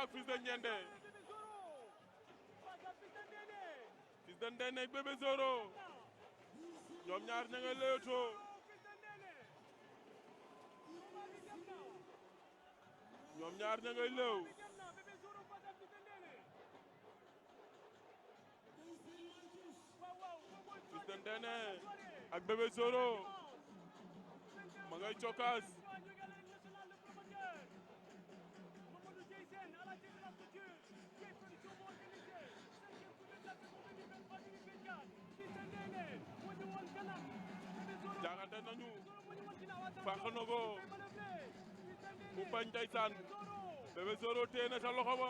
ak Fils de Ndiéndé Fils de Ndiéndé ak Bébé Zoro ñoom ñaar ña ngay leewtoo ñoom ñaar ña ngay leew Fils de Ndiéndé ak Bébé Zoro ma ngay cokkaas jaxante nañu fàq na ko mu bañ ndeysaan Bébé Zoro téye na sa loxo ba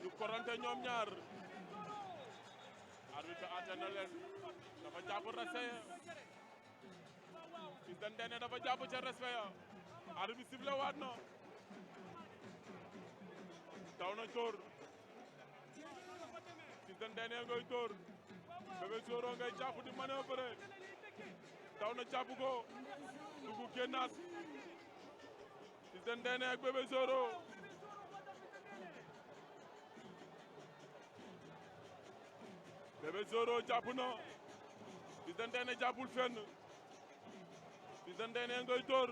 ñu korante ñoom ñaar arbitre bi àtte na leen dafa jàpp respect Fils de Ndiéndé dafa jàpp ca respect ya arbitre bi sifflé waat na daw na tóor Fils de Ndiéndé ngay tóor Bébé Zoro ngay jàpp di manœuvre daw na jàpp ko dugg génnaat Fils de Ndiéndé ak Bébé Zoro Bébé Zoro jàpp na Fils de Ndiéndé jàppul fenn Fils de Ndiéndé ngay tóor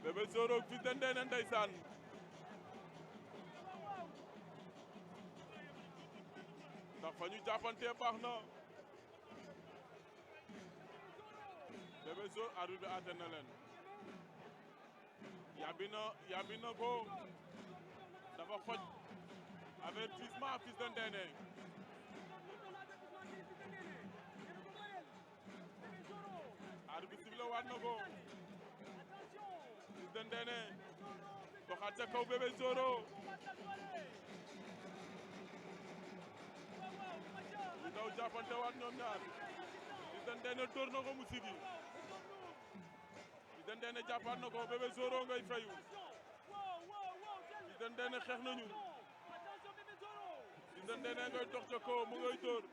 Bébé Zoro ak Fils de Ndiéndé ndeysaan ndax fa ñu jàppante baax na Bébé Zoro arbitre bi àtte na leen yàbbi na ko dafa xoj avertissement Fils de Ndiéndé arbitre bi sifflé waat na ko Fils de Ndiéndé doxaat ca kaw Bébé Zoro ñu daw jàppante waat ñoom ñaar Fils de Ndiéndé dóor na ko mu sigi Fils de Ndiéndé jàppaat na ko Bébé Zoro ngay fayu Fils de Ndiéndé xeex nañu Fils de Ndiéndé ngay dox ca kaw mu ngay dóor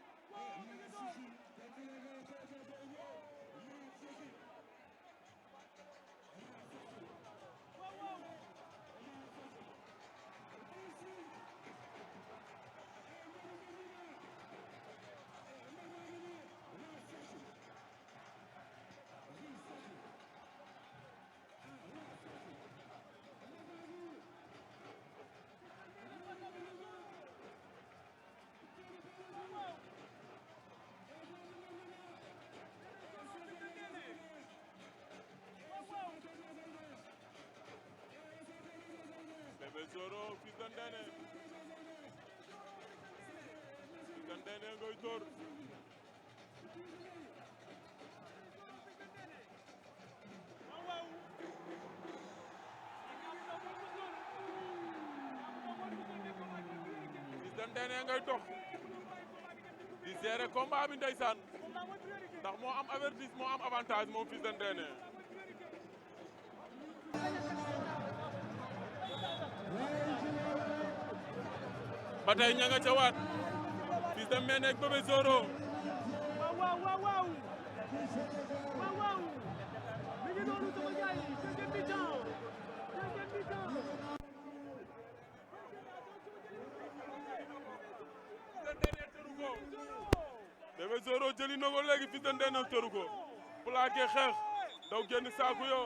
Bébé Zoro Fils de Ndiéndé Fils de Ndiéndé ngay dóor Fils de Ndiéndé ngay dox di gérer combat bi ndeysaan ndax moo am avertissement moo am avantage moom Fils de Ndiéndé ba tey ña nga ca waat Fils de Ndiéndé ak Bébé Zoro waaw mi ngi noonu sama gars yi deuxième mi-temps Bébé Zoro jëli na ko léegi Fils de Ndiéndé tëru ko plaqué xeex daw génn saaku yo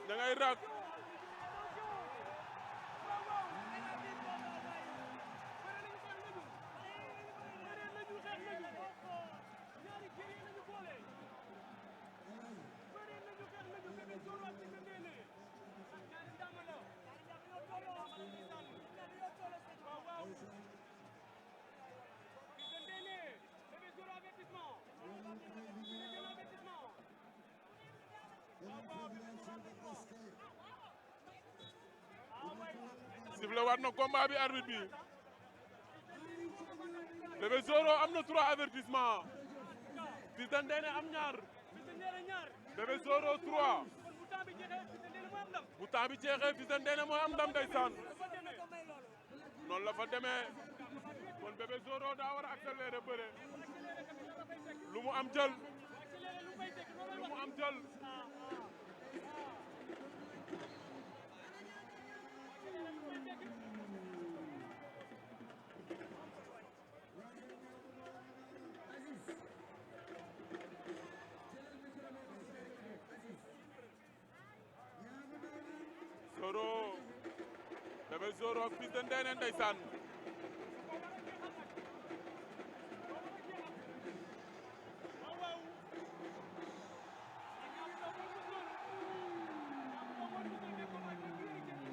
da ngay raak sifflé waat na combat bi arbitre bi Bébé Zoro am na 3 avertissement Fils de Ndiéndé am ñaar Bébé Zoro 3 bu temps bi jeexee Fils de Ndiéndé mooy am ndam ndeysaan noonu la fa demee kon Bébé Zoro daa war a accélérer bëre lu mu am jël lu mu am jël Zoro Bébé Zoro ak Fils de Ndéné ndeysaan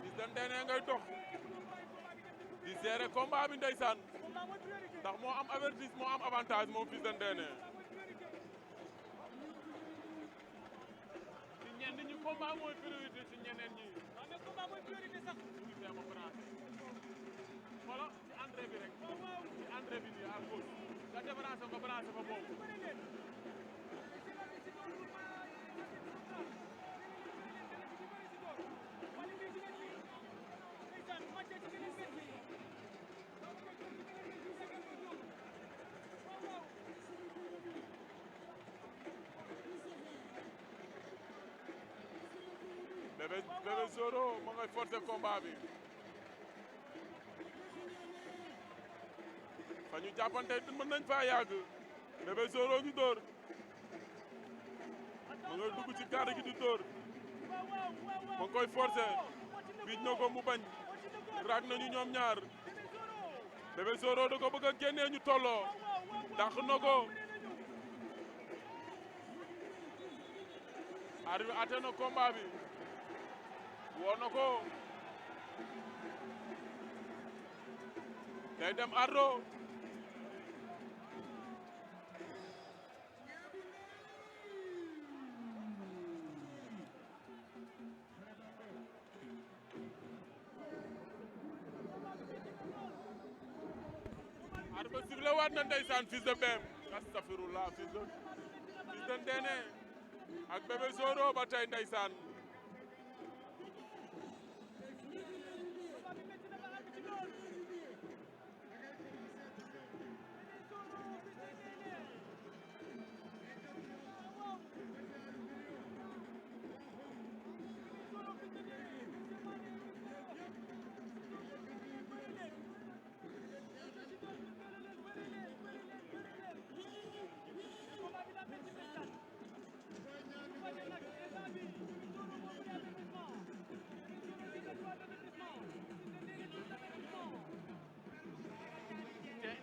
Fils de Ndéné ngay dox di gérer combat bi ndeysaan ndax moo am avertissement moo am avantage moom Fils de Ndéné ci ñenn ñi combat mooy priorité ci ñeneen ñi ñu jéem a branché xoolal ci entrée bi rek ci entrée bi nii à gauche nga débranché nga branché fa boobu Bébé Zoro ma ngay forcer combat bi fa ñu jàppante mën nañ faa yàgg Bébé Zoro ñu dóor ma ngay dugg ci cadre gi di dóor ma koy forcer biij na ko mu bañ raag nañu ñoom ñaar Bébé Zoro da ko bëgg a génnee ñu tolloo dàq na ko arbitre atte na combat bi woo na ko day dem ardo arbitre sifflé waat na ndeysaan Fils de Bem astafirullah Fils de Ndéné ak Bébé Zoro ba tey ndeysaan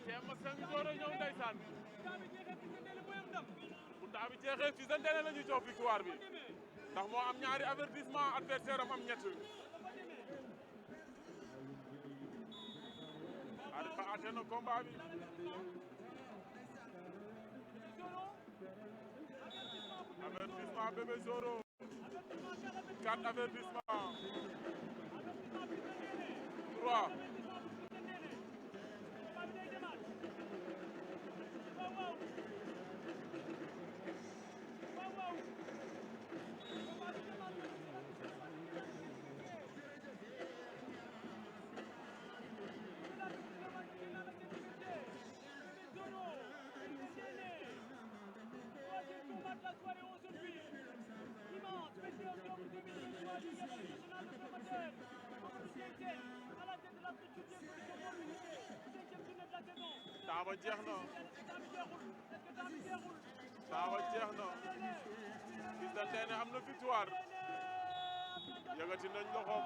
te ma sang Zoro ñëw ndeysaan bu taa bi jeexee Fils de Ndéné la ñuy jox victoire bi ndax moo am ñaari avertissement adversaire am ñett arbitre ba atte na combat bi avertissement Bébé Zoro 4 avertissement 3 Taaba jeex na Fils de Ndéné am na victoire yëkkati nañ loxoom